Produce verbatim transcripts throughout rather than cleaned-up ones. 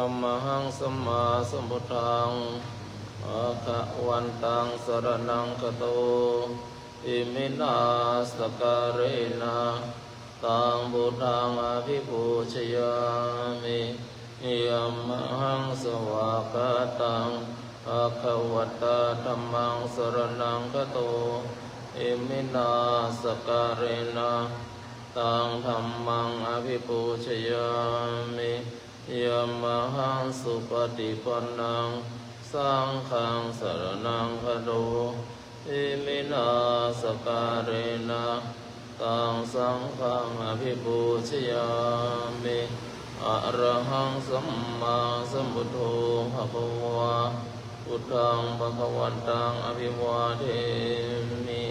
Yamahaṃ sammāsambuddhaṃ bhagavantaṃ saraṇaṃ gato, iminā sakkārena taṃ buddhaṃ abhipūjayāmi. Yamahaṃ svākkhātaṃ bhagavatā dhammaṃ saraṇaṃ gato, iminā sakkārena taṃ dhammaṃ abhipūjayāmi. Yamahaṃ supaṭipannaṃ saṅghaṃ saraṇaṃ gato, iminā sakkārena taṃ saṅghaṃ abhipūjayāmi. Arahaṃ sammāsambuddho bhagavā, buddhaṃ bhagavantaṃ abhivādemi.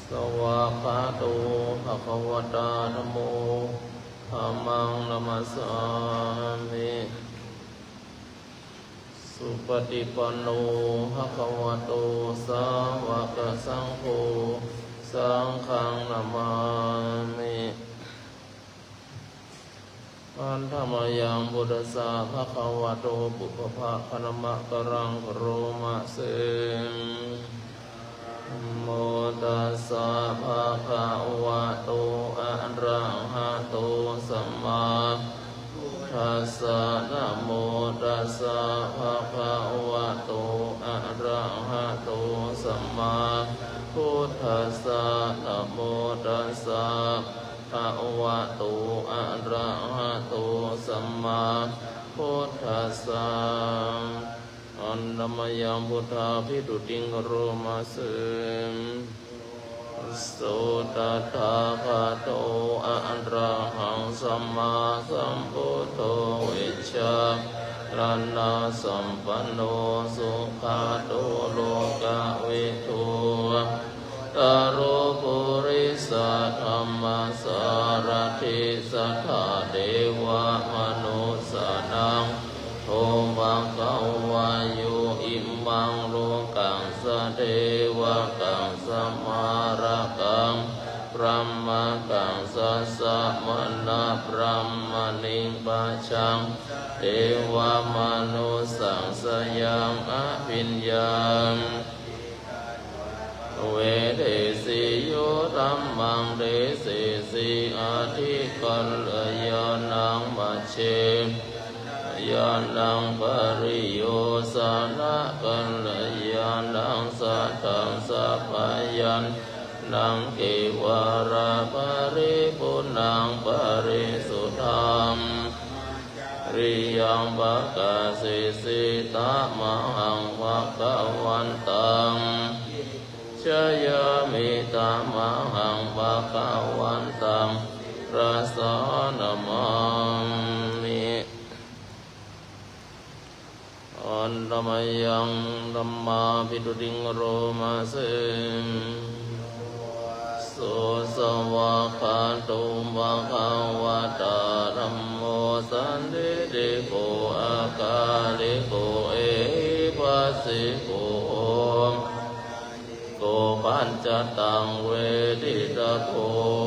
Svākkhāto bhagavatā dhammo, dhammaṃ namassāmi. Supaṭipanno bhagavato sāvakasaṅgho, saṅghaṃ namāmi. Handa mayaṃ buddhassa bhagavato pubbabhāganamakāraṃ karoma se. Namo tassa bhagavato arahato sammāsambuddhassa. Namo tassa bhagavato arahato sammāsambuddhassa. Namo tassa bhagavato arahato sammāsambuddhassa. Handa mayaṃ buddhābhistutiṃ karoma se. So tathāgato arahaṃ sammāsambuddho vijjācaraṇasampanno sugato lokavidū anuttaro purisadammasārathi satthā devamanussānaṃ buddho bhagavā. Yo imaṃ lokaṃ sadevakaṃ samārakaṃ brahmakaṃ sassamaṇabrāhmaṇiṃ pajaṃ devamanussasāyaṃ abhiññāya vedesi. Yo dhammaṃ desesi atthi kalyāṇaṃ majjhe kalyāṇaṃ pariyosānakalyāṇaṃ satthaṃ sabyañjanaṃ kevalaparipuṇṇaṃ parisuddhaṃ ācariyaṃ pakāsesi. Tamahaṃ bhagavantaṃ abhipūjayāmi. Tamahaṃ bhagavantaṃ sirasā namāmi. Handa mayaṃ dhammābhistutiṃ karoma se. So svākkhāto bhagavatā dhammo sandiṭṭhiko akāliko ehipassiko opanayiko paccattaṃ veditabbo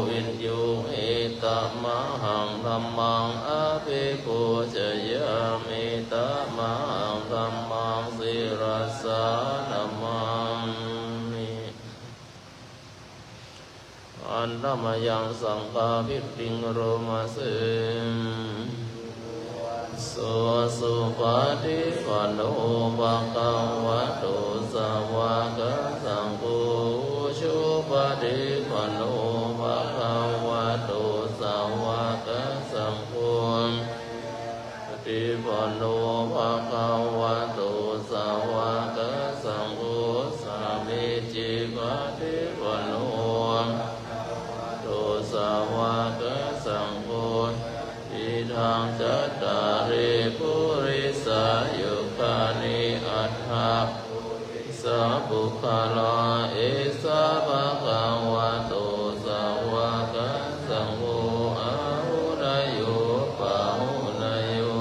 viññūhī. Tamahaṃ dhammaṃ abhipūjayāmi. Tamahaṃ dhammaṃ sirasā namāmi. Handa mayaṃ saṅghābhistutiṃ karoma se. So supaṭipanno bhagavato sāvakasaṅgho, ujupaṭipanno bhagavato sāvakasaṅgho, paṭipanno bhagavato sāvakasaṅgho, sāmīcipaṭipanno bhagavato sāvakasaṅgho, yadidaṃ cattāri purisayugāni aṭṭha purisapuggalā, esa bhagavato sāvakasaṅgho, āhuneyyo pāhuneyyo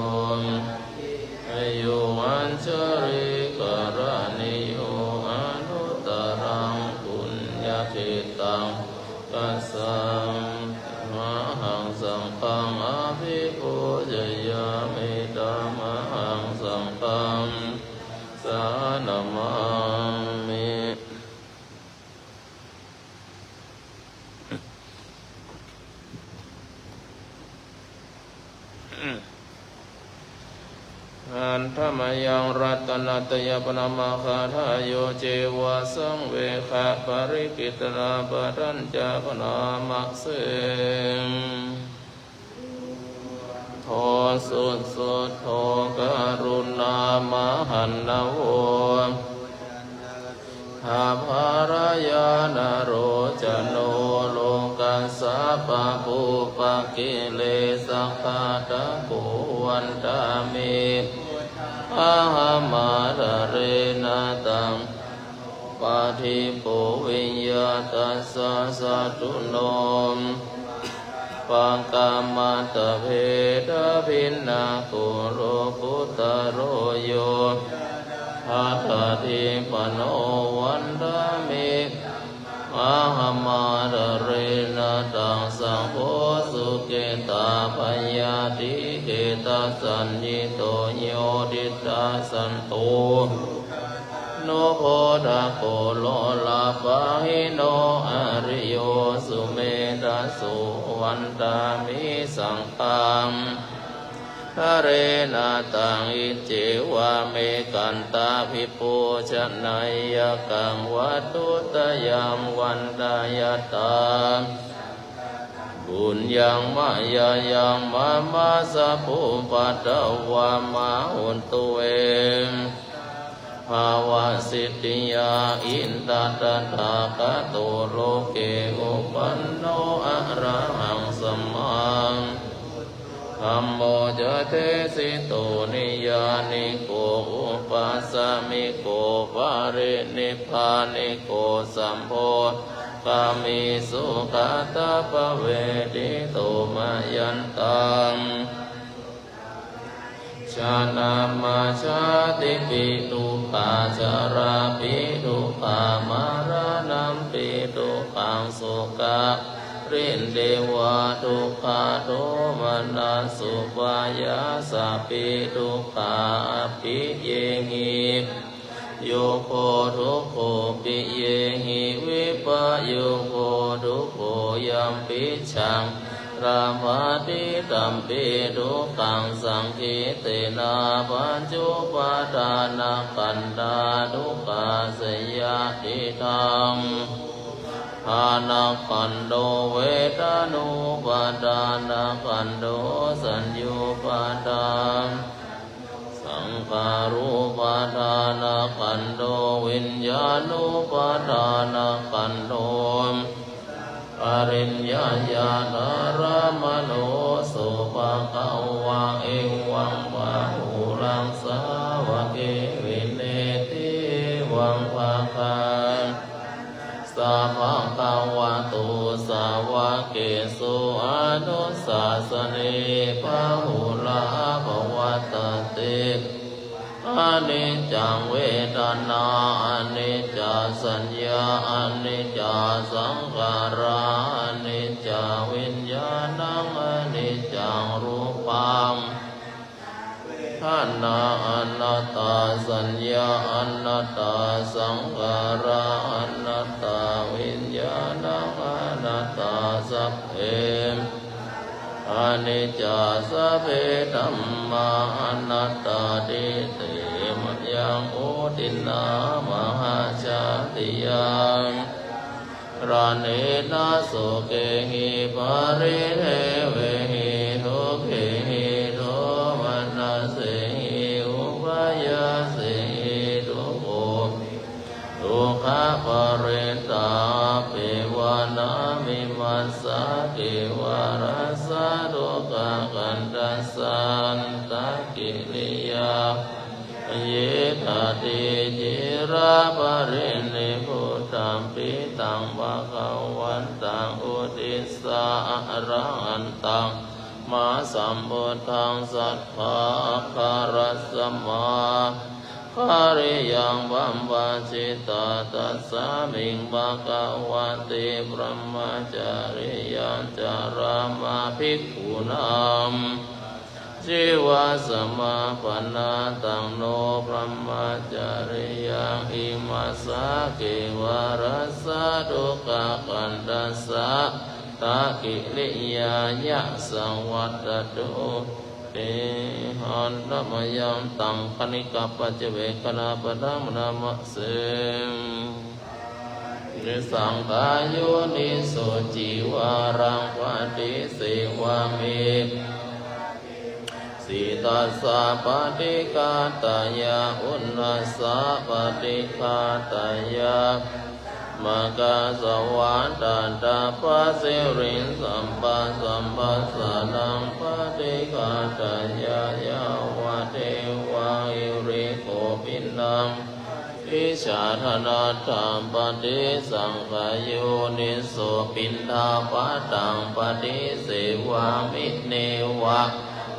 dakkhiṇeyyo añjalikaraṇīyo anuttaraṃ puññakkhettaṃ lokassāti. Tamahaṃ saṅghaṃ abhipūjayāmi. namāmi. Handa mayaṃ ratanattayapanaṃ āgādhā yo ceva saṃvegaparikittanapadañca bhaṇāma se. Buddho susuddho karuṇāmahaṇṇavo, apharayanalocano lokasāpapupakilesaghātako vandāmi ahaṃ ādarena taṃ. Padīpo viya tassa saddhuno, pakamatthabhedabhinnako lokuttaro yo, addadhipano vandāmi ahaṃ ādarena taṃ. Saṅgho sukhitapayātikhetasaññito yo diṭṭhasanto nubodhako lolapahīno ariyo sumedhaso vandāmi saṅghaṃ ādarena taṃ. Iccevamekantabhipūjaneyyaṃ vatthuttayaṃ vandayatthā puññaṃ mayā yaṃ mama sabbupaddavā ma hotu ve bhavasiddhiyā. Ida tathāgato loke uppanno arahaṃ sammā dhammo ca desito niyyāniko upāsamiko parinibbāniko sambodhagāmī sugatāpavedito mayantaṃ. Janamajjhādipi dukkhā jarāpi dukkhā maraṇampi dukkhaṃ sokā paridevo dukkhadomanassupāyāsāpi dukkhā appiyehi bhayāyogo dukkho piyehi vippayogo dukkho yampicchaṃ labhati tampi dukkhaṃ saṅkhittena pañcupādānakkhandhā dukkhā. Seyyathīdaṃ pādānakkhandho vedanūpādānakkhandho saññūpādānakkhandho saṅkhāropādānakkhandho viññāṇupādānakkhandho pariññāya. Dhāramāno so bhagavā evaṃ bahulaṃ sāvake vineti evaṃ bhagavato bhagavato sāvakesu anussāsanī bahulā pavattati. Aniccaṃ vedanā aniccā saññā aniccā saṅkhārā aniccā viññāṇaṃ aniccaṃ rūpaṃ vedanā anattā saññā anattā saṅkhārā anattā viññāṇaṃ anattā sabbe aniccā sabbe dhammā anattāti. Te mayaṃ udinā mahāsāsiyā maraṇena sokehi paridevehi dukkhehi domanassehi upāyāsehi dukkho dukkhaparittā. Appeva nāme massa kevalassa dukkhakkhandhassa antakiriyā yedati. Cirā parinibbutampi taṃ bhagavantaṃ uddissa arahantaṃ sammāsambuddhaṃ satthā āgaratsamā kariyaṃ pabbajitā. Tasmiṃ bhagavati brahmacariyaṃ carāma bhikkhūnaṃ jīvasamapanna taṃ no brahmacariyaṃ imassa kevalassa dukkhakkhandhassa attakiriyāya saṃvattatu te. Handa mayaṃ taṃ khaṇikapaccavekkhaṇapadaṃ manāma se. Saṅkhā yoniso cīvaraṃ paṭisevāmi sītassa paṭighātāya uṇhassa paṭighātāya maggāsāvakātattapasiriṃsapasamphassānaṃ paṭighātāya yāvadeva hirikopinaṃ paṭicchādanatthaṃ paṭisaṅkhā yoniso piṇḍapātaṃ paṭisevāmi neva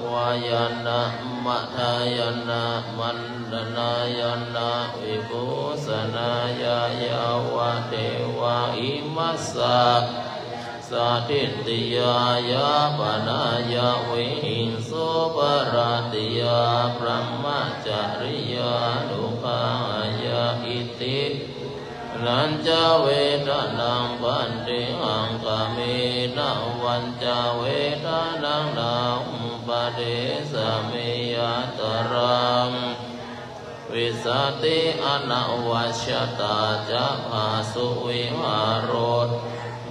nāvāyana madāyana maṇḍanāyana vibhūsanāya yāvadeva imassa sādhiṭṭhiyā yāpanāya vihiṃsuparatiyā brahmacariyānuggahāya iti. Nañca vedanaṃ paṭihaṅkhāmi navañca vedanaṃ na uppādessāmi yātrā vissati anavajjatā ca phāsuvihāro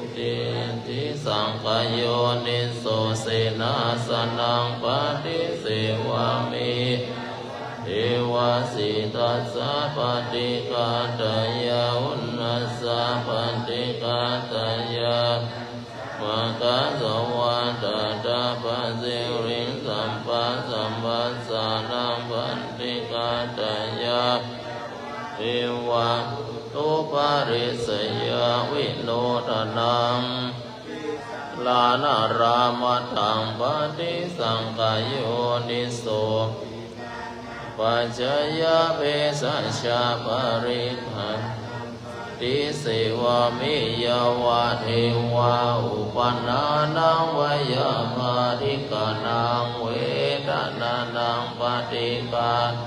iti. Saṅkhā yoniso senāsanaṃ paṭisevāmi neva sītassa paṭighātāya uṇhassa paṭighātāya maggāsāvakātattapasiriṃsapasamphassānaṃ paṭighātāya neva utuparissayavinodanaṃ lānārāmatthaṃ paṭisaṅkhā yoniso pajāyabhesajjaparikkhāraṃ paṭisevāmi yāvadeva uppannānaṃ veyyābādhikānaṃ vedanānaṃ paṭighātāya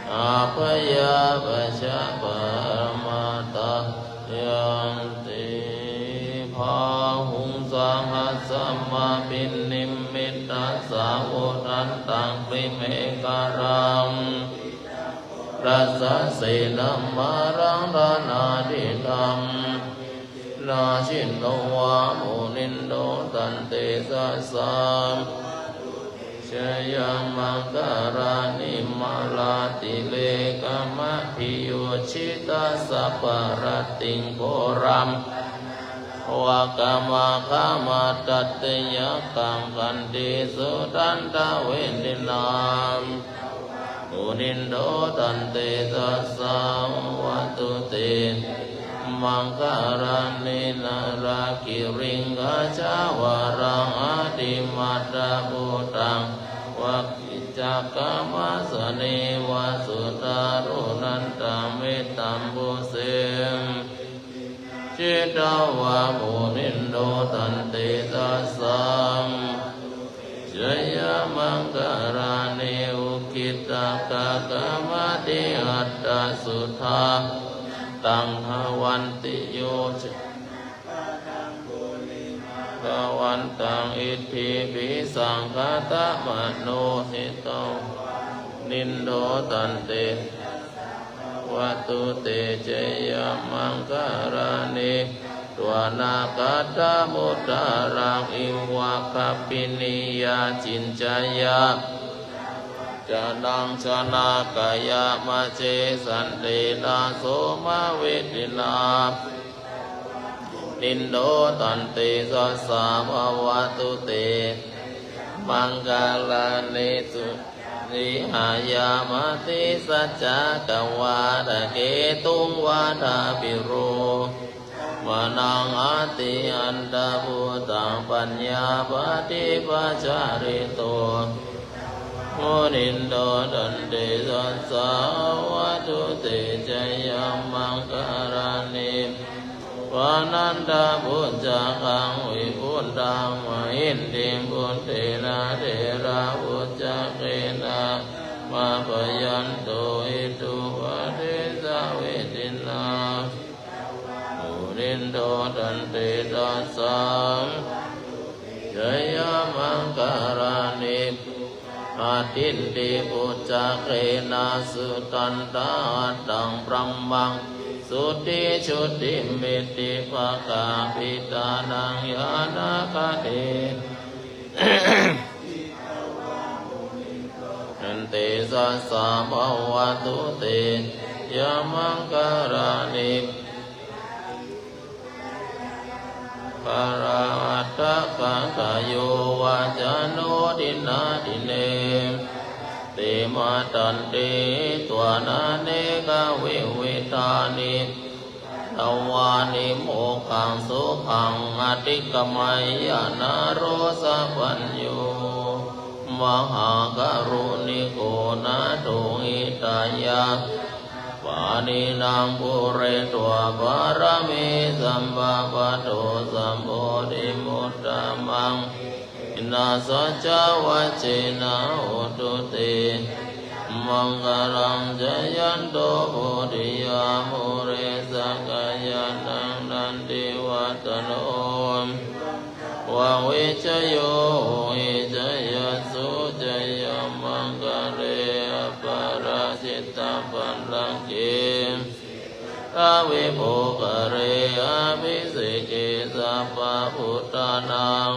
abyāpajjhaparamatāyāti. Bāhuṃ sahassamabhinimmitasāvudhantaṃ grīmekhalaṃ uditaghorasasenamāraṃ dānādidhammavihinā jitavā munindo tantejasā jayamaṅgalāni. Mārātirekamabhiyujjhitasabbarattiṃ ghorampanāḷavakamakkhamathaddhayakkhaṃ khantīsudantavidhinā munindo tantejasā pavatu te maṅgalāni. Nāḷāgiriṃ gajavaraṃ atimattabhūtaṃ dāvaggicakkamasanīva sudāruṇantaṃ mettambusekaṃ jitavā munindo tantejasā jayamaṅgalāni. Ukkhittakhaggamatihatthasudāruṇantaṃ dhāvantiyojanapathaṅgulimālavantaṃ iddhībhisaṅkhatamano jitavā munindo tantejasā pavatu te jayamaṅgalāni. Katvāna kaṭṭhamudaraṃ iva gabbhinīyā ciñcāya duṭṭhavacanaṃ janakāyamajjhe santena somavidhinā jitavā munindo tantejasā pavatu te maṅgalāni. Sū vihāya matisaccakavādaketuṃ vādābhiropitamanaṃ atiandhabhūtaṃ paññāpadīpajalito jitavā munindo tantejasā pavatu te jayamaṅgalāni. Ānandappujjakaṃ vibudhaṃ mahiddhiṃ, puttena therabhujjagena damāpayanto, iddhūpadesavidhinā munindo, tantejasā jayamaṅgalāni. Duggāhadiṭṭhibhujagena sudaṭṭhahatthaṃ, brahmaṃ visuddhijutimiddhibakābhidhānaṃ, ñāṇāgadena vidhinā, tantejasā bhavatu te jayamaṅgalāni. Aṭṭhagāthā yo vācano dinadine, sarate matandī hitvānanekavividhāni cupaddavāni, mokkhaṃ sukhaṃ adhigameyya naro sapañño. Mahākāruṇiko nātho, hitāya sabbapāṇinaṃ, pūretvā pāramī sabbā, patto sambodhimuttamaṃ, etena saccavajjena hotu te jayamaṅgalaṃ. Jayanto bodhiyā mūle, sakyānaṃ nandivaḍḍhano, evaṃ tvaṃ vijayo hohi, jayassu jayamaṅgale, aparājitapallaṅke sīse paṭhavipokkhare, abhiseke sabbabuddhānaṃ,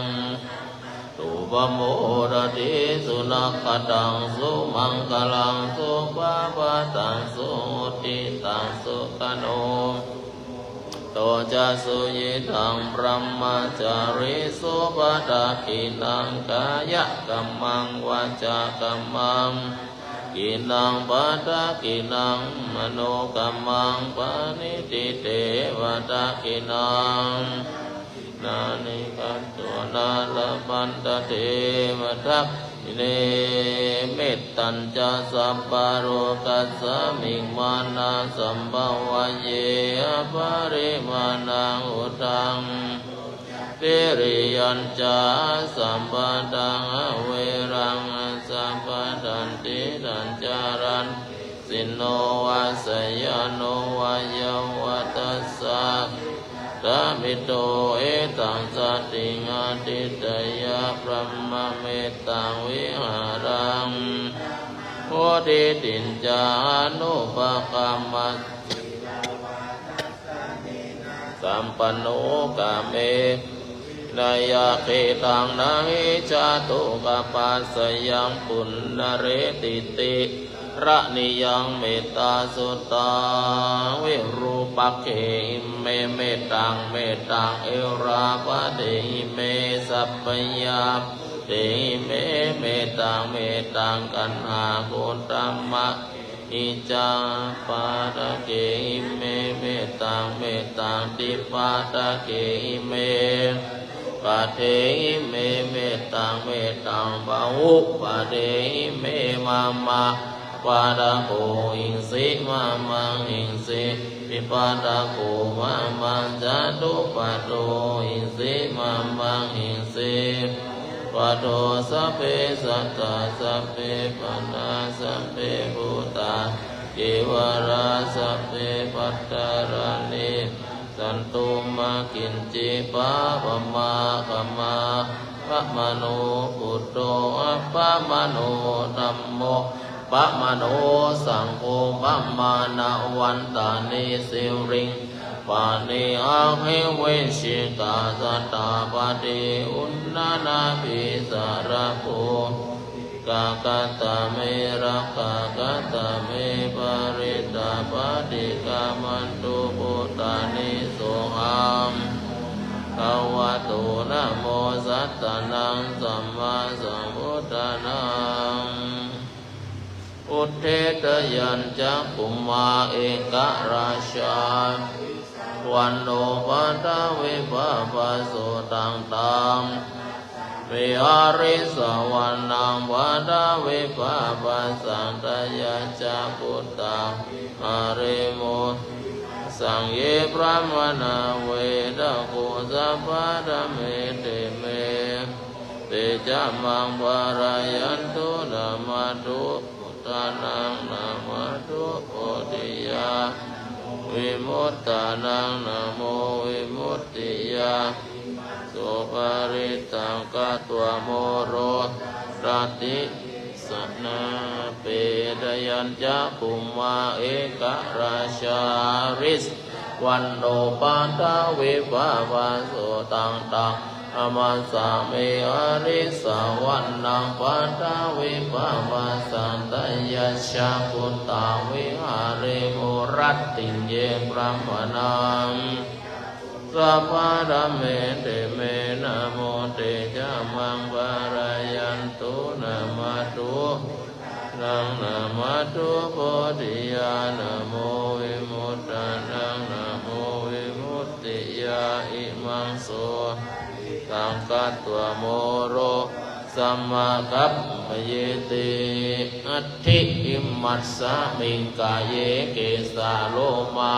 uggaṇḍu pamodati. Sunakkhattaṃ sumaṅgalaṃ, supabhātaṃ suhuṭṭhitaṃ, sukhaṇo sumuhutto ca, suyiṭṭhaṃ brahmacārisu. Padakkhiṇaṃ kāyakammaṃ, vācākammaṃ padakkhiṇaṃ, padakkhiṇaṃ manokammaṃ, paṇidhī te padakkhiṇā. Padakkhiṇāni katvāna, labhantatthe padakkhiṇe. Mettañca sabbalokasmiṃ, mānasaṃ bhāvaye aparimāṇaṃ, uddhaṃ tiriyañca asambādhaṃ, averaṃ asapattaṃ. Tiṭṭhañcaraṃ nisinno vā, sayāno vā yāvatassa vigatamiddho, etaṃ satiṃ adhiṭṭheyya, brahmametaṃ vihāraṃ brahmabodhisattvaṃ. Diṭṭhiñca anupagamma sīlavā dassanena sampanno, kāmesu vineyya gedhaṃ, na hi jātu gabbhaseyyaṃ punaretīti. Karaṇīyaṃ mettasuttaṃ, virūpakkhehi me mettaṃ, mettaṃ erāpathehi me, sabbāpathihi me mettaṃ, mettaṃ kaṇhāgotama hi ca, pādakehi me mettaṃ, mettaṃ dvipādakehi me, pādehi me mettaṃ, mettaṃ bahupādehi me. Mama pādako hīsi, mamaṃ hīsi, dvipādako mamaṃ, catupādo hīsi, mamaṃ hīsi, pādo. Sabbe sattā, sabbe pāṇā, sabbe bhūtā, kevalā, sabbe bhadrāni passantu, mā kiñci pāpam ā. Khamā pamāṇo buddho, appamāṇo dhammo, pamāṇo saṅgho, pamāṇavantāni siriṃsapāni, ahi vicchikā satapadī uṇṇānābhī sarabū tikā. Katā me rakkhā, katā me parittā, paṭikkamantu bhūtāni, sohaṃ bhagavato namo sattannaṃ sammāsambuddhānaṃ. Udetayañcakkhumā ekarājā, vaṇṇo paṭhavippabhāso, taṃ taṃ Viharissavanaṃ paṭhavippabhāsaṃ tayajja guttā viharemu. Saṃ ye brāhmaṇā vedagu sabbadhamme te me te ca maṃ pālayantu. Namatthu buddhānaṃ, namatthu bodhiyā, vimuttānaṃ namo vimuttiyā. Imaṃ so parittaṃ katvā moro dhattiṃ sanāpesayañcakkhumā ekarājā ris vaṇṇo paṭhavippabhāso taṃ taṃ namassāmi harissavanaṃ paṭhavippabhāsaṃ tayajja guttā viharemu. Rattiṃ ye brāhmaṇā sabbadhamme te me namo te ca maṃ pālayantu. Namatthu buddhānaṃ, namatthu bodhiyā, namo vimuttānaṃ namo vimuttiyā. Imaṃ so parittaṃ katvā moro samakapayiti. Atthi imasmiṃ kāye kesā lomā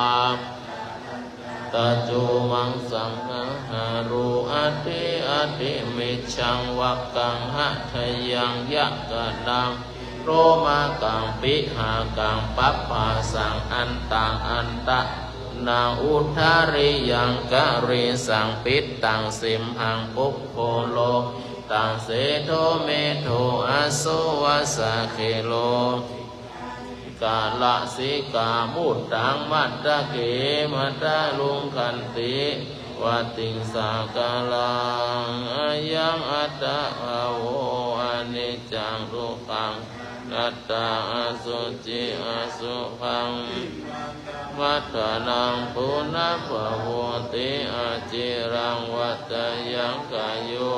taco maṃsaṃ hārū atthi atthi mijjaṃ vakkaṃ hadayaṃ yakanaṃ lomakaṃ pihakaṃ pabbāsaṃ antaṃ antanaṃ udariyaṃ karīsaṃ pittaṃ simhaṃ pubbo lohitassedo medo assu vassa khelo khīṇā lassikā muttaṃ matthake mataluṅganti vatiṃsā kālaṃ. Ayaṃ attabhāvo aniccaṃ dukkhaṃ anattā asuci asubhaṃ imaṃ kammadānaṃ punabbhavoti aciraṃ vatayaṃ kāyo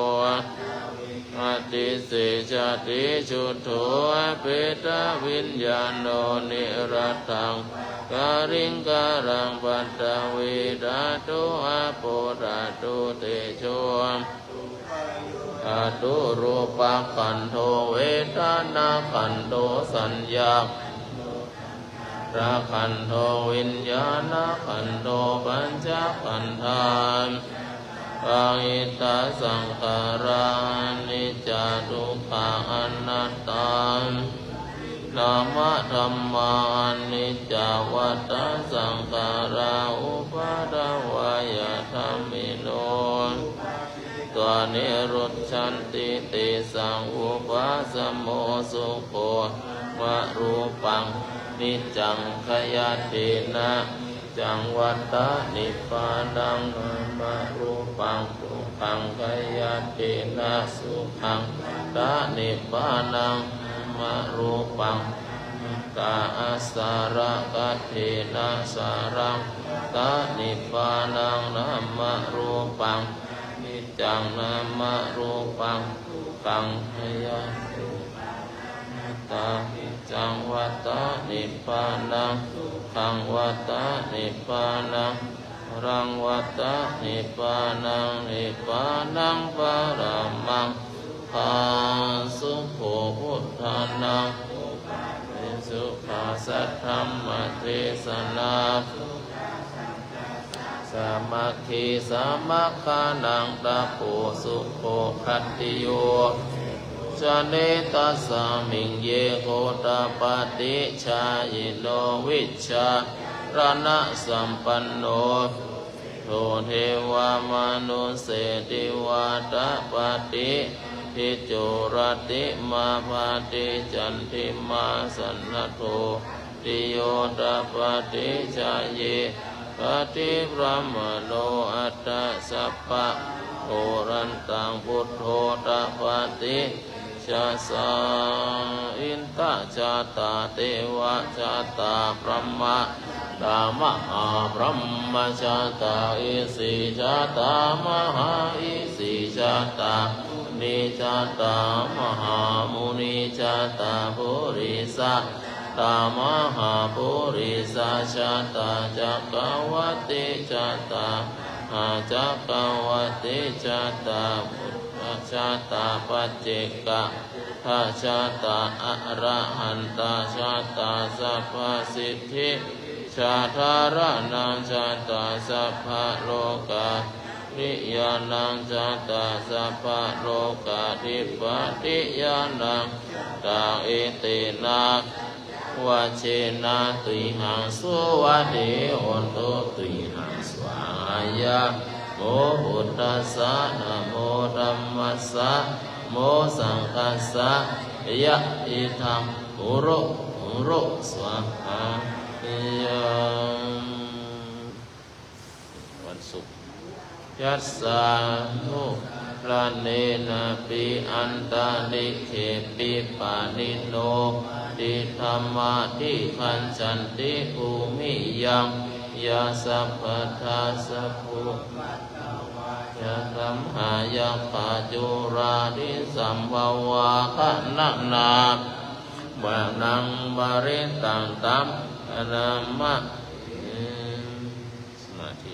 atthi sejati. Chuddho apetaviññāṇo niratthaṃ pākāriṃ kāraṃ paṭhavī dhātu āpo dhātu tejo dhātu rūpakkhandho vedanākkhandho saññā khandho viññāṇakkhandho pañcakkhandhā pahita saṅkhārā aniccā dukkhā anattā. Nāma dhammā aniccā vata saṅkhārā uppādavayadhammino tvā nirujjhanti tesaṃ vūpasamo sukho. Nāmarūpaṃ aniccaṃ khayadena niccaṃ vata nibbānaṃ nāmarūpaṃ dukkhaṃ khayadena sukhaṃ vata nibbānaṃ nāmarūpaṃ ammāpāyakā asarakkhattena saraṃ vata nibbānaṃ nāmarūpaṃ aniccaṃ nāmarūpaṃ dukkhaṃ khayadena niccaṃ vata nibbānaṃ sukhaṃ vata nibbānaṃ saraṃ vata nibbānaṃ nibbānaṃ paramaṃ sukhaṃ. Sukho buddhānaṃ sukhā saddhammadesanā samaggī samaggānaṃ tapo sukho khattiyo. Jane tasmiṃ ye gotapati jhāyino vijjācaraṇasampanno devamanussena divyātapadī ādicco rattimābhāti candimā sannaddho jyoti tapati jhāyena dadi brāhmaṇo attasappāṇaṃ ahorantaṃ buddho tapati tejasā. Inda jātā deva jātā brahmā jātā mahābrahmā jātā isi jātā mahāisi jātā muni jātā mahāmuni jātā purisa jātā mahāpurisa jātā cakkavatī jātā mahācakkavatī jātā buddhā jatā paccekabuddhā jātā arahantā jātā sabbasiddhi sādaraṇaṃ jātā sabbalokā riyānaṃ jātā sabbalokādhipatiñāṇaṃ jātā etena vajjena tuyhaṃ suvādī hotu tuyhaṃ svāhāya. Namo buddhassa, namo dhammassa, namo saṅghassa, yadidaṃ kuru kuru svāhāya. วันศุกร์ Yassānukkaraṇenapi antalikkhepi pāṇino diṭṭhamadhigacchanti bhūmiyaṃ yā sabbattha sabbupaddavā ca tamhā yakkhā corāpi sambhavā gaṇanā vanaṃ parittaṃ tam namassāmi. สมาธิ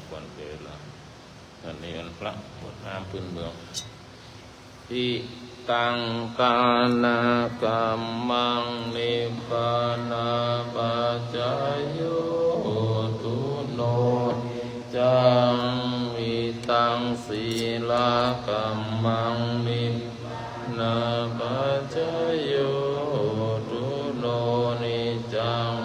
ควรเสียเวลา อันนี้มันพระกรวดน้ำพื้นเมือง Idaṃ dānakammaṃ nibbānapaccayo hotu no niccaṃ. Idaṃ sīlakammaṃ nibbānapaccayo hotu no niccaṃ.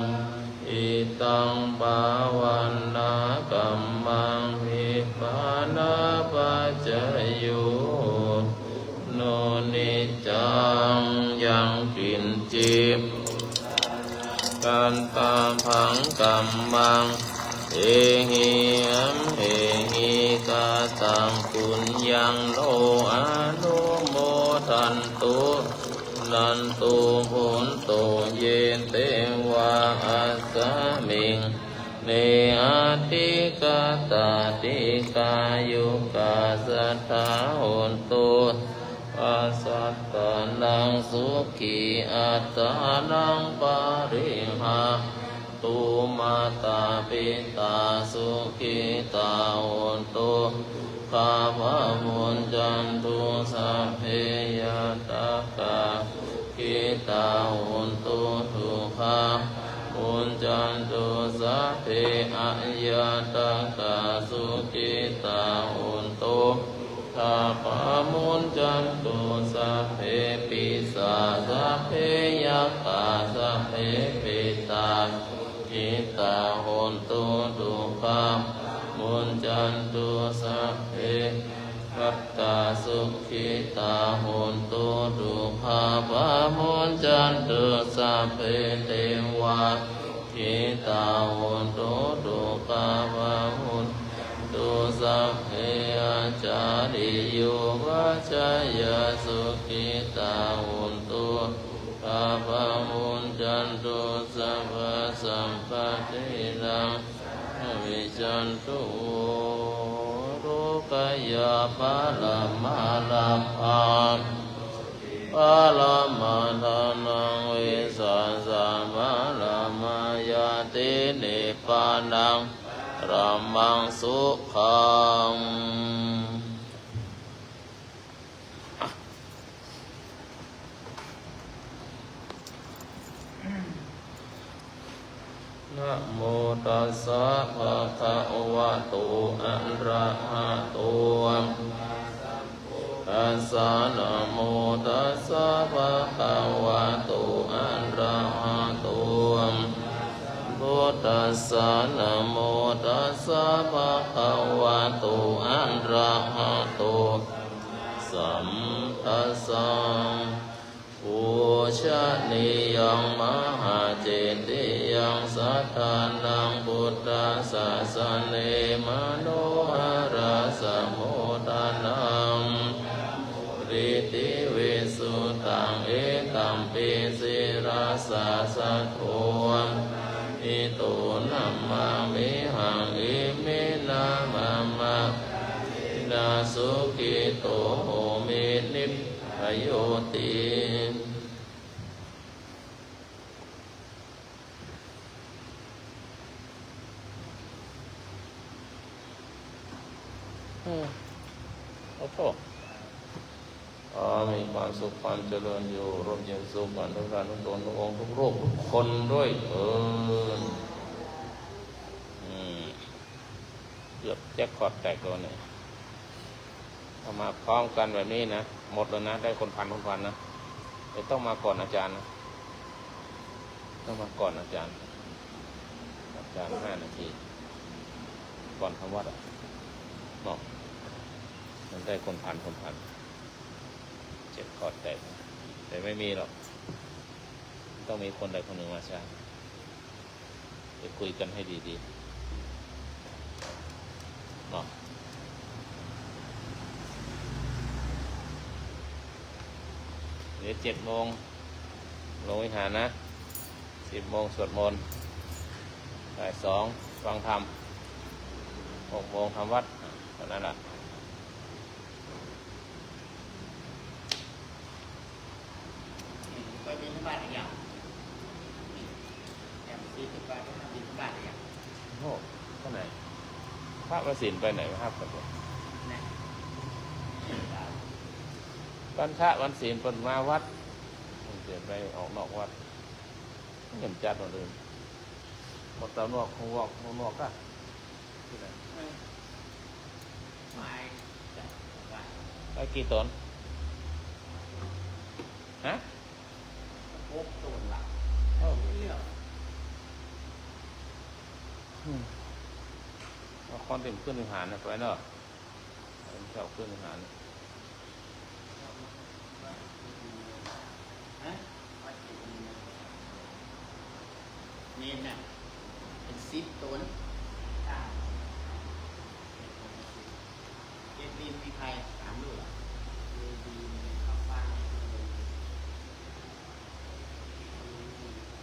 Idaṃ bhāvanākammaṃ nibbānapaccayo hotu no niccaṃ. Yaṅkiñci kattabbaṃ kammaṃ dehehi amhehi kataṃ puññaṃ no anumodantu suṇantu bhonto ye devā asmiṃ ṭhāne adhigatā dīghāyukā sadā hontu sabbasattānaṃ sukhī attānaṃ pariharantu. Mātā pitā sukhitā hontu dukkhā pamuñcantu sabbe ñātakā sukhitā hontu dukkhā pamuñcantu sabbe aññātakā sukhitā hontu dukkhā pamuñcantu sabbe pisā sabbe yakkhā sabbe petā sukhitā hontu dukkhā pamuñcantu sabbe yā mattā sukhitā hontu dukkhā pamuñcantu sabbe devā sukhitā hontu dukkhā pamuñcantu sabbe ācariyupajjhāyā sukhitā hontu dukkhā pamuñcantu sabbasampattināṃ vijantu. Rogāya paramaṃ lābhaṃ sotthi paramaṃ dhanaṃ vissāsaparamā ñāti nibbānaṃ paramaṃ sukhaṃ. Namo tassa bhagavato arahato tassa. Namo tassa bhagavato arahato buddhassa. Namo tassa bhagavato arahato sammāsambuddhassa. Pūjanīyaṃ mahācetiyaṃ sattānaṃ buddhasāsane manoharasamudanaṃ dhammavidhinivisuddhaṃ etampi sirasā saddo pāṇino namāmihaṃ. Iminā mama āyudo sukhito homi nirāyoti. อืม โอ้โห ขอมีความสุขความเจริญอยู่ร่มเย็นสุขกันทุกท่านทุกตนทุกองค์ทุกรูปทุกคนด้วยเถิด อืม เกือบแจ็คพอตแตกตัวเนี่ย ถ้ามาพร้อมกันแบบนี้นะ หมดเลยนะ ได้คนพันคนพันนะ แต่ต้องมาก่อนอาจารย์นะ ต้องมาก่อนอาจารย์ อาจารย์ห้านาที ก่อนทำวัดอะเนาะ มันได้คนพันคนพัน แจ็คพอตแตก แต่ไม่มีหรอก ต้องมีคนใดคนหนึ่งมาช้า ไปคุยกันให้ดีๆ เนาะ เดี๋ยวเจ็ดโมง ลงวิหารนะ สิบโมงสวดมนต์ บ่ายสองฟังธรรม หกโมงทำวัด เท่านั้นล่ะ ไปบิณฑบาตหรือยัง แอมซีขึ้นไปบิณฑบาตหรือยัง โอ้ เท่าไหร่ ข พระวันศีลไปไหนครับ วันพระวันศีลเพิ่นมาวัด เพิ่นไปออกนอกวัด เห็นจัดหมดเลย หมดตามนอกของนอกของนอกอะ ที่ไหน ไปกี่ตน ฮะ หกตนละ เอ้า เรื่อง อืม เอาคนที่มันขึ้นวิหารน่ะไปเนาะ เอาคนที่เอาขึ้นวิหารน่ะ ฮะ เนนน่ะ เป็นสิบตน เจ็ดดินมีใคร สามลูกอะ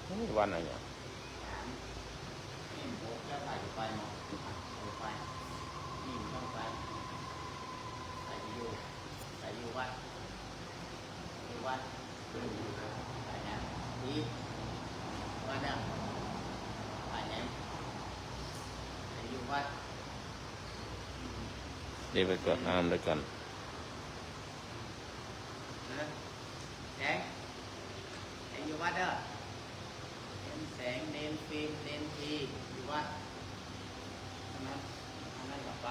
โอ้ย วันอะไรเนี่ย สาม นี่หก แล้วใครจะไปเนาะ อ่ะ เอาไป นี่มันต้องไป ใครจะอยู่ ใครอยู่วัด อยู่วัด ใครนะ อีก วัดเนี่ย ใครนะ ใครอยู่วัด เดี๋ยวไปก่อน อ่านไปก่อน นะ แสง แสงอยู่วัดเด้อ เนนแสง เนนฟิล์ม เนนที อยู่วัด อันนั้น อันนั้นก็ไป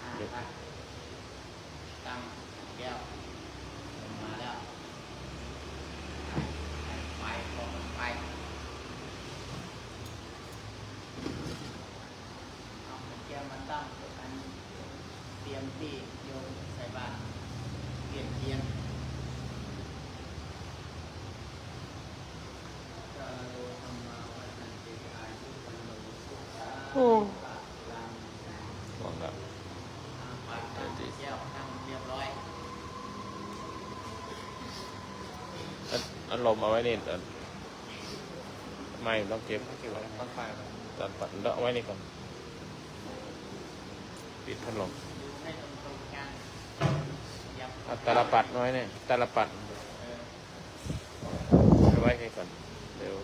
อ่า ไป ตั้งแก้ว ลงมาแล้ว ไป ไป ไป เอาแก้วมาตั้ง อัน เตรียมที่โยมใส่บาตร เวียนเทียน โอ้ หวังละ เดี๋ยวสิ แก้วตั้งเรียบร้อย พัด พัดลมเอาไว้นี่ ตอน ไม่ต้องเก็บ เก็บไว้ ตอนปัด ตอนปัด เอาไว้นี่ก่อน ปิดพัดลม เอาตาลปัดไว้เนี่ย ตาลปัด เอาไว้ให้ก่อน เดี๋ยว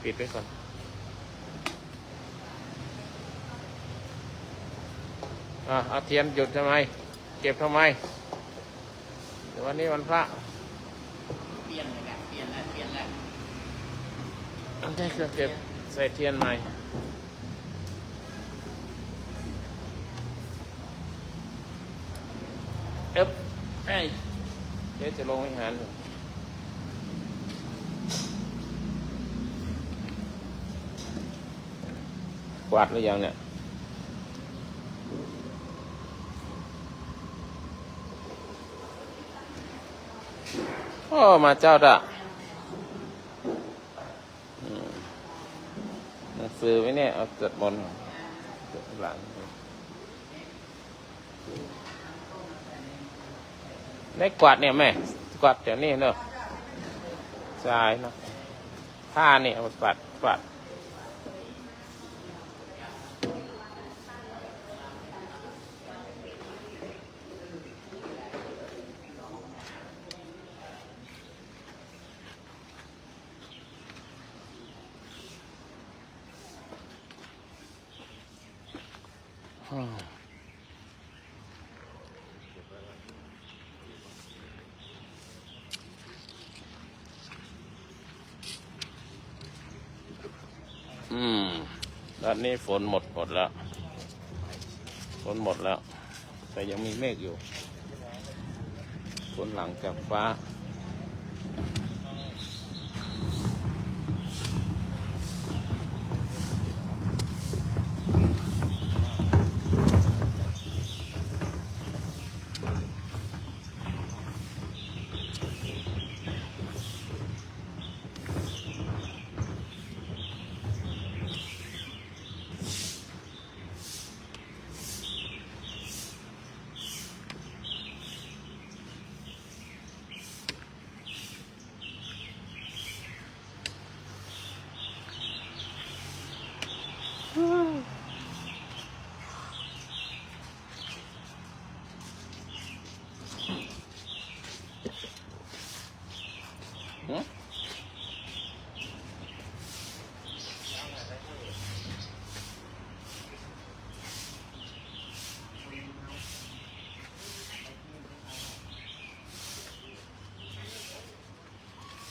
ปิดไว้ก่อน อ่ะ เอาเทียนจุดทำไม เก็บทำไม เดี๋ยววันนี้วันพระ เปลี่ยนเลยนะ เปลี่ยนแล้ว เปลี่ยนแล้ว เอาใส่เครื่องเก็บ ใส่เทียนใหม่ เอ๊บ เอ้ย เดี๋ยวจะลงวิหาร กวาดหรือยังเนี่ย โอ้ มาเจ้าตะ อืม หนังสือไว้เนี่ย เอาสวดมนต์หลัง ได้กวาดเนี่ยแม่ กวาดแถวนี้เนอะ ใช่เนอะ ผ้าเนี่ยเอากวาด กวาด อืม ด้านนี้ฝนหมด หมดแล้ว ฝนหมดแล้ว แต่ยังมีเมฆอยู่ ฝนหลังจากฟ้า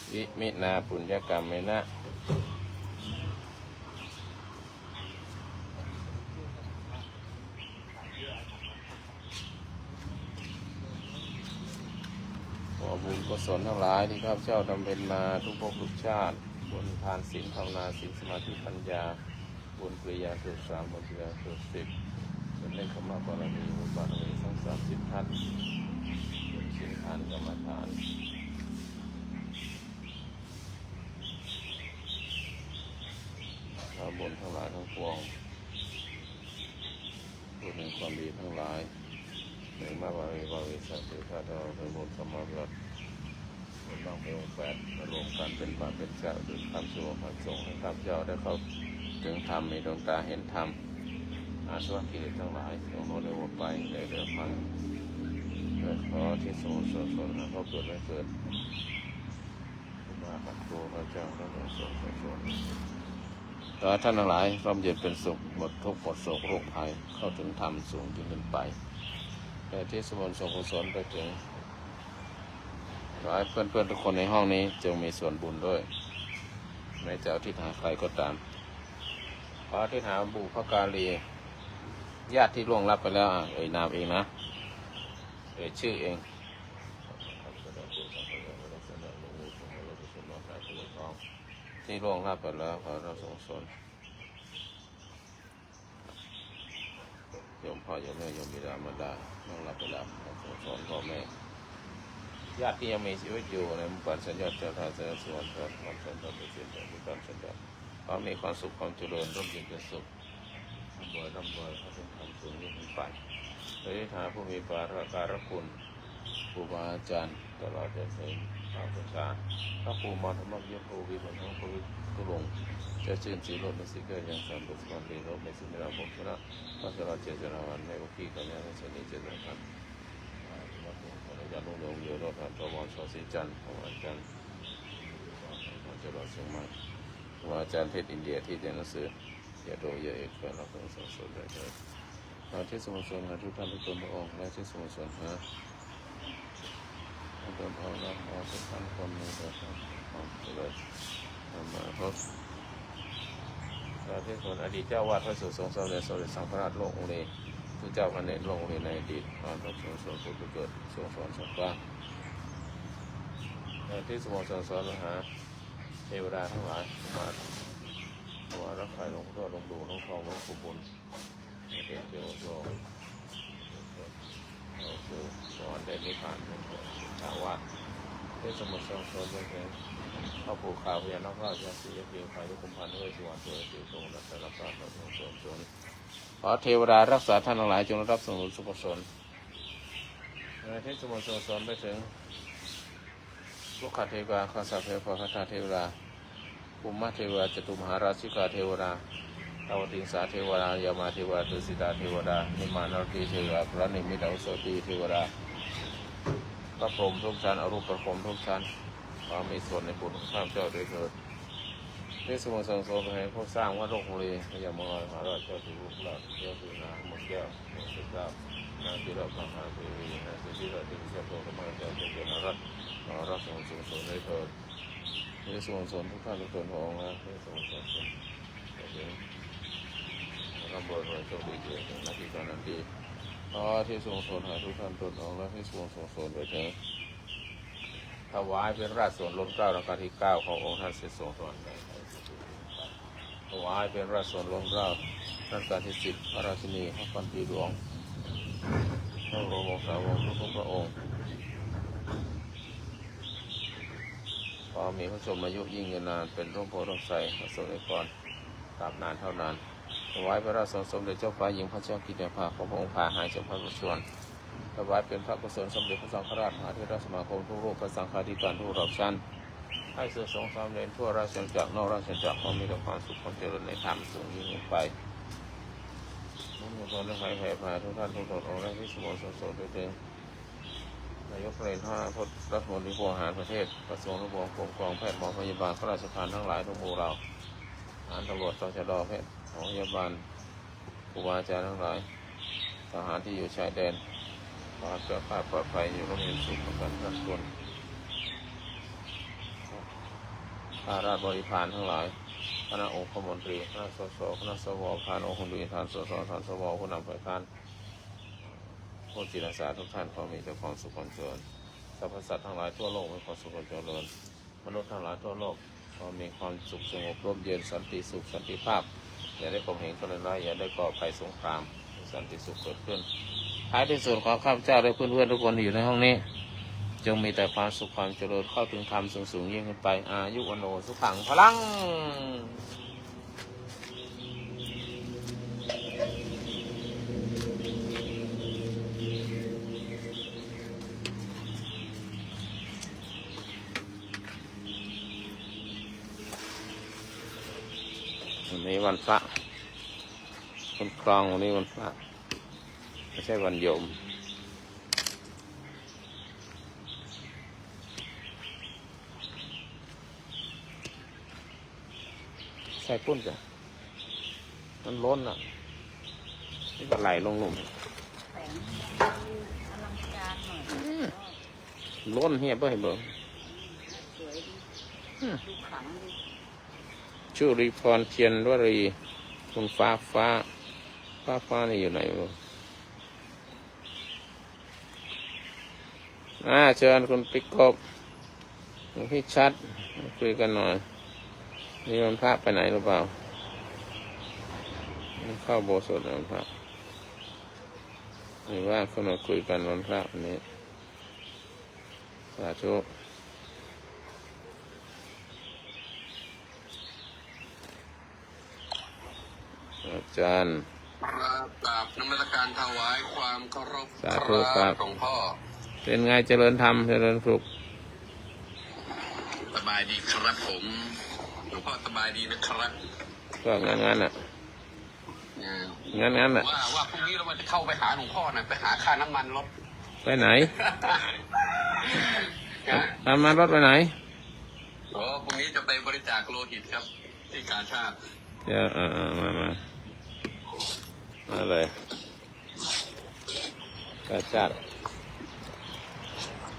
Iminā puññakammena ขอบุญกุศลทั้งหลายที่ข้าพเจ้าบำเพ็ญมาทุกภพทุกชาติ บุญทานศีลภาวนา ศีลสมาธิปัญญา บุญปริยญาณสูตรสาม บุญปริยญาณสูตรสิบ บุญเนกขมมะบารมี บุญบารมีทั้งสามสิบทัศน์ บุญศีลฐานกรรมฐาน และบุญทั้งหลายทั้งปวง บุญแห่งความดีทั้งหลาย ในมหาบารมี บารมีสามสิบทัศน์ ทั้งหลายเป็นบุญสมบัติ บุญต้องมีองค์แปด มารวมกันเป็นบาปเป็นเจ้า คือความสุขความสงฆ์ให้ข้าพเจ้าได้เข้าถึงธรรม มีดวงตาเห็นธรรม อาสวะกิเลสทั้งหลายจงลดได้หมดไป ในเรื่องพันเกิดขอที่สมุทรสาครนะ เขาเกิดไม่เกิด มาขัดตัวพระเจ้าพระสงฆ์พระสงฆ์ ขอให้ท่านทั้งหลายร่มเย็นเป็นสุข หมดทุกข์หมดโศกโรคภัย เข้าถึงธรรมสูงยิ่งขึ้นไป แต่ที่สมบูรณ์ส่งกุศลไปถึง ขอให้เพื่อนๆทุกคนในห้องนี้จงมีส่วนบุญด้วย แม้จะอุทิศหาใครก็ตาม ขออุทิศหาบุพการี ญาติที่ล่วงลับไปแล้ว อ่ะ เอ่ยนามเองนะ เอ่ยชื่อเอง ที่ล่วงลับไปแล้ว ขอรับส่งกุศล โยมพ่อโยมแม่โยมบิดามารดา ล่วงลับไปแล้ว ขอส่งกุศลพ่อแม่ ญาติที่ยังมีชีวิตอยู่ ในหมู่บ้านสัญญาติเจ้าท่าสัญญาติสุวรรณเจ้า หมู่บ้านสัญญาติเปอร์เซ็นต์ หมู่บ้านสัญญาติ ขอมีความสุขความเจริญ ร่มเย็นเป็นสุข ร่ำรวยร่ำรวย ขอให้ทำสูงยิ่งขึ้นไป โดยที่ฐานะผู้มีปาการคุณ ครูบาอาจารย์ ตลอดจนถึงพระอุปัชฌาย์ พระครูมารธรรมวิทยาครู วิบูลย์ทั้งพระวิทุรงค์ เจ้าชื่นศรีโรจน์ ในสิทธิ์เกิดยังสามบุตรสมบัติ โลกในสุนิราภพชนะ พระชราเจตนาวัน แม่กุกกี้กัญญา ในชนีเจตนาพันธ์ อาจารย์รุ่งเรือง เยโรธ พระวรชสีจันทร์ พระวรจันทร์ พระจรวดเชียงใหม่ ครูบาอาจารย์เทศอินเดียที่เรียนหนังสือ อย่าโดยอย่าเอกเกิดรับผลสมส่วนได้เถิด ขอที่สมุทรสงฆ์หาทุกท่านทุกตนพระองค์ และที่สมุทรสงฆ์หาทุกตนพระองค์ และขอทุกท่านทุกคนมีแต่ความเจริญนำมาพบ ขอที่สมุทรสงฆ์อดีตเจ้าอาวาส พระสุสงฆ์สมเด็จ สมเด็จสังฆราชโลกอุเร ผู้เจ้าพระเนตรโลกอุเรในอดีต ขอพระสงฆ์สมเด็จผู้เกิดทรงสอนสอนกว้าง ขอที่สมุทรสงฆ์มหาเทวดาทั้งหลาย มาถวายรับใช้หลวงพ่อหลวงปู่หลวงทองหลวงปู่บุญ เทพเทวดา หลวงปู่สวรรค์ได้นิพพาน หลวงปู่สาวาส ที่สมุทรสงฆ์ไปถึงพ่อปู่ขาวพญานาคราช ยาสียาเพียงพายุคุมพันธ์ ด้วยสุวรรณตัวสีทรงรัตนพระพรหมสมสน ขอเทวดารักษาท่านทั้งหลายจงได้รับส่วนบุญส่วนกุศล ในที่สมุทรสงฆ์ไปถึง รุกขเทวา ข้าสัพเพปกาเทวดา ภูมิเทวา จตุมหาราชิกาเทวดา ตาวติงสาเทวดา ยามาเทวา ตุสิตาเทวดา นิมมานรดีเทวดา พระนิมิตอุสตีเทวดา พระพรหมทุกชั้น อรูปพระพรหมทุกชั้น ขอมีส่วนในบุญของข้าพเจ้าด้วยเถิด ที่สมุทรสงฆ์ไปให้ผู้สร้างวัดโลกบุรี พญามังกรมหาราช เจ้าสิริวัฒน์ เจ้าสิรินา มนแก้ว มนเจ้า นางจิรพันธ์ นางสิริ นางสิริราช เจ้าโตธรรมราช เจ้าเจ้านารัตน์ ขอรับส่วนกุศลด้วยเถิด ที่สมุทรสงฆ์ทุกท่านทุกตนพระองค์นะ ที่สมุทรสงฆ์ไปถึงร่ำรวยรวยโชคดีเถิด หน้าที่การงานดี ขอที่สมุทรสงฆ์หาทุกท่านตนพระองค์นะ ที่สมุทรสงฆ์ไปถึง ถวายเป็นราชสนล้นเกล้ารัชกาลที่เก้า ขององค์ท่านเสด็จทรงสวรรคต ถวายเป็นราชสนล้นเกล้ารัชกาลที่สิบ พระราชินีพระพันปีหลวง พระบรมวงศาวงศ์ทุกๆพระองค์ ขอมีพระชนมายุยิ่งยืนนาน เป็นร่มโพธิ์ร่มไทร ประสบนิกร ตราบนานเท่านาน ถวายพระราชสนสมเด็จเจ้าฟ้าหญิงพัชรกิติยาภา ขอพระองค์พาหายจากพระประชวร ถวายเป็นพระกุศลสมเด็จพระสังฆราช มหาเถรสมาคมทุกรูป พระสังฆาธิการทุกระดับชั้น ให้เสด็จทรงสามเณรทั่วราชอาณาจักร นอกราชอาณาจักร ขอมีแต่ความสุขความเจริญในธรรมสูงยิ่งขึ้นไป น้อมนำความให้แผ่พาทุกท่านทุกตนองค์ และที่สมุทรสงฆ์ด้วยเถิด นายกรัฐมนตรี รัฐมนตรีผู้บริหารประเทศ กระทรวงทบวง กรมกองแพทย์ หมอพยาบาล ข้าราชการทั้งหลายทุกหมู่เหล่า ทหาร ตำรวจ ตชด แพทย์ หมอพยาบาล ครูบาอาจารย์ทั้งหลาย ทหารที่อยู่ชายแดน ขอให้แคล้วคลาดปลอดภัย อยู่ร่มเย็นสุขกันทุกคน ข้าราชบริพารทั้งหลาย คณะองคมนตรี คณะสส คณะสว ประธานองคมนตรี ประธานสส ประธานสว ผู้นำฝ่ายค้าน ผู้จิตอาสาทุกท่าน ขอมีแต่ความสุขความเจริญ สรรพสัตว์ทั้งหลายทั่วโลกมีความสุขความเจริญ มนุษย์ทั้งหลายทั่วโลก ขอมีความสุขสงบร่มเย็น สันติสุข สันติภาพ อย่าได้ข่มเหงทำร้าย อย่าได้ก่อภัยสงคราม สันติสุขเกิดขึ้น ท้ายที่สุดขอข้าพเจ้าและเพื่อนๆทุกคนที่อยู่ในห้องนี้ จงมีแต่ความสุขความเจริญ เข้าถึงธรรมสูงๆยิ่งขึ้นไป อายุ วัณโณ สุขัง พลัง วันนี้วันพระ คุณครอง วันนี้วันพระ ไม่ใช่วันโยม ใส่ปุ้นจ้ะ มันล้นอ่ะ นี่ก็ไหลลงหลุม แสงอลังการหน่อย อืม ล้นเฮียเบ้ยเบิ่ง สวยดี อืม ดูขลังดี ชุลีพร เทียนวรี คุณฟ้าฟ้า ฟ้าฟ้านี่อยู่ไหนวะ อ่า เชิญคุณปิ๊กกบ คุณพิชัด คุยกันหน่อย นี่วันพระไปไหนหรือเปล่า ไม่เข้าอุโบสถวันพระ หรือว่าเข้ามาคุยกันวันพระวันนี้ สาธุ อาจารย์ กราบนมัสการถวายความเคารพ สาธุครับ ครับ หลวงพ่อ เป็นไงเจริญธรรม เจริญสุข สบายดีครับผม หลวงพ่อสบายดีนะครับ ก็งั้นๆน่ะ เออ งั้นๆน่ะ ว่า ว่าพรุ่งนี้เราจะเข้าไปหาหลวงพ่อหน่อย ไปหาค่าน้ำมันรถ ไปไหน ฮะ น้ำมันรถไปไหน อ๋อ พรุ่งนี้จะไปบริจาคโลหิตครับ ที่กาชาด เดี๋ยว เออ เออ มา มา มาเลย กาชาด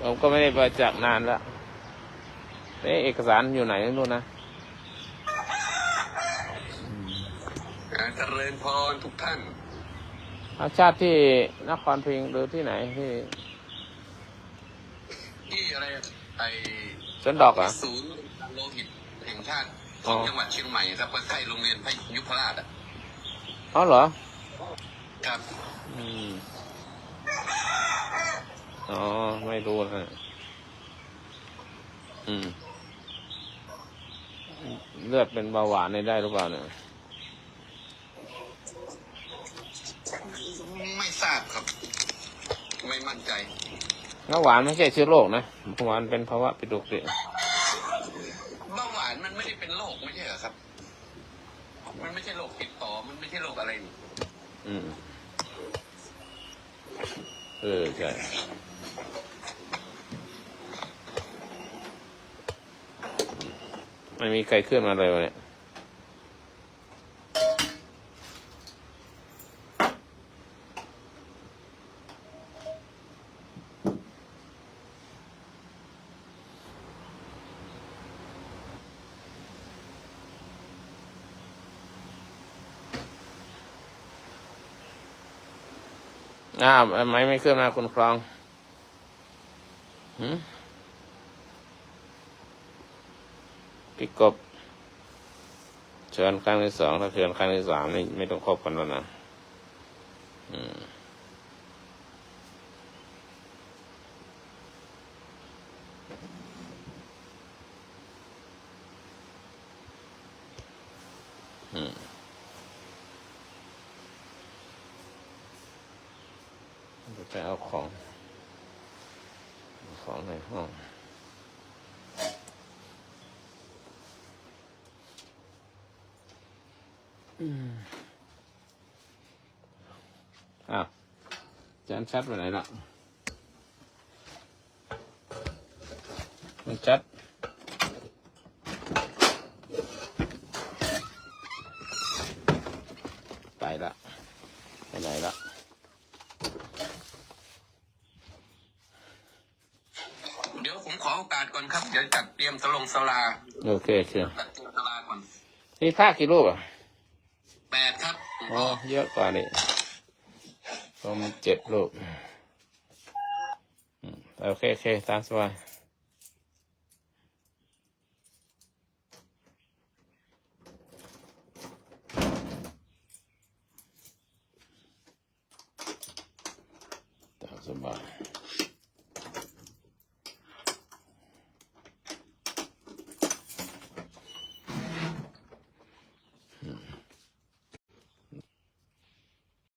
ผมก็ไม่ได้บริจาคนานแล้ว เอ๊ะ เอกสารอยู่ไหนไม่รู้นะ อ่า เจริญพรทุกท่าน กาชาดที่นครพิงค์หรือที่ไหน ที่ ที่อะไร ไอ้ สวนดอกเหรอ ศูนย์โลหิตแห่งชาติ อ๋อ ของจังหวัดเชียงใหม่ครับ ใกล้ๆโรงเรียนพยุพราชอ่ะ อ๋อเหรอ ครับ อืม อ๋อ ไม่รู้นะ อืม เลือดเป็นเบาหวานนี่ได้หรือเปล่าเนี่ย ไม่ทราบครับ ไม่มั่นใจ เบาหวานไม่ใช่เชื้อโรคนะ เบาหวานเป็นภาวะผิดปกติ เบาหวานมันไม่ได้เป็นโรคไม่ใช่เหรอครับ มันไม่ใช่โรคติดต่อ มันไม่ใช่โรคอะไรนี่ อืม เออ ใช่ ไม่มีใครเคลื่อนมาเลยวะเนี่ย อ่า ไม่ ไม่เคลื่อนมาคุณครอง หืม พี่กบ เชิญครั้งที่สอง ถ้าเชิญครั้งที่สามนี่ไม่ต้องคบกันแล้วนะ อืม อืม ไปเอาของ ของในห้อง อืม อ้าว อาจารย์ชัดไปไหนล่ะ มันชัด ไปละ ไปไหนละ เดี๋ยว ผมขอโอกาสก่อนครับ เดี๋ยวจัดเตรียมสลงสลา โอเคโอเค จัดเตรียมสลาก่อน นี่พระกี่รูปอ่ะ แปดครับหลวง อ๋อ พ่อ เยอะกว่านี่ผมเจ็ดรูปอืมโอเคโอเคตามสบาย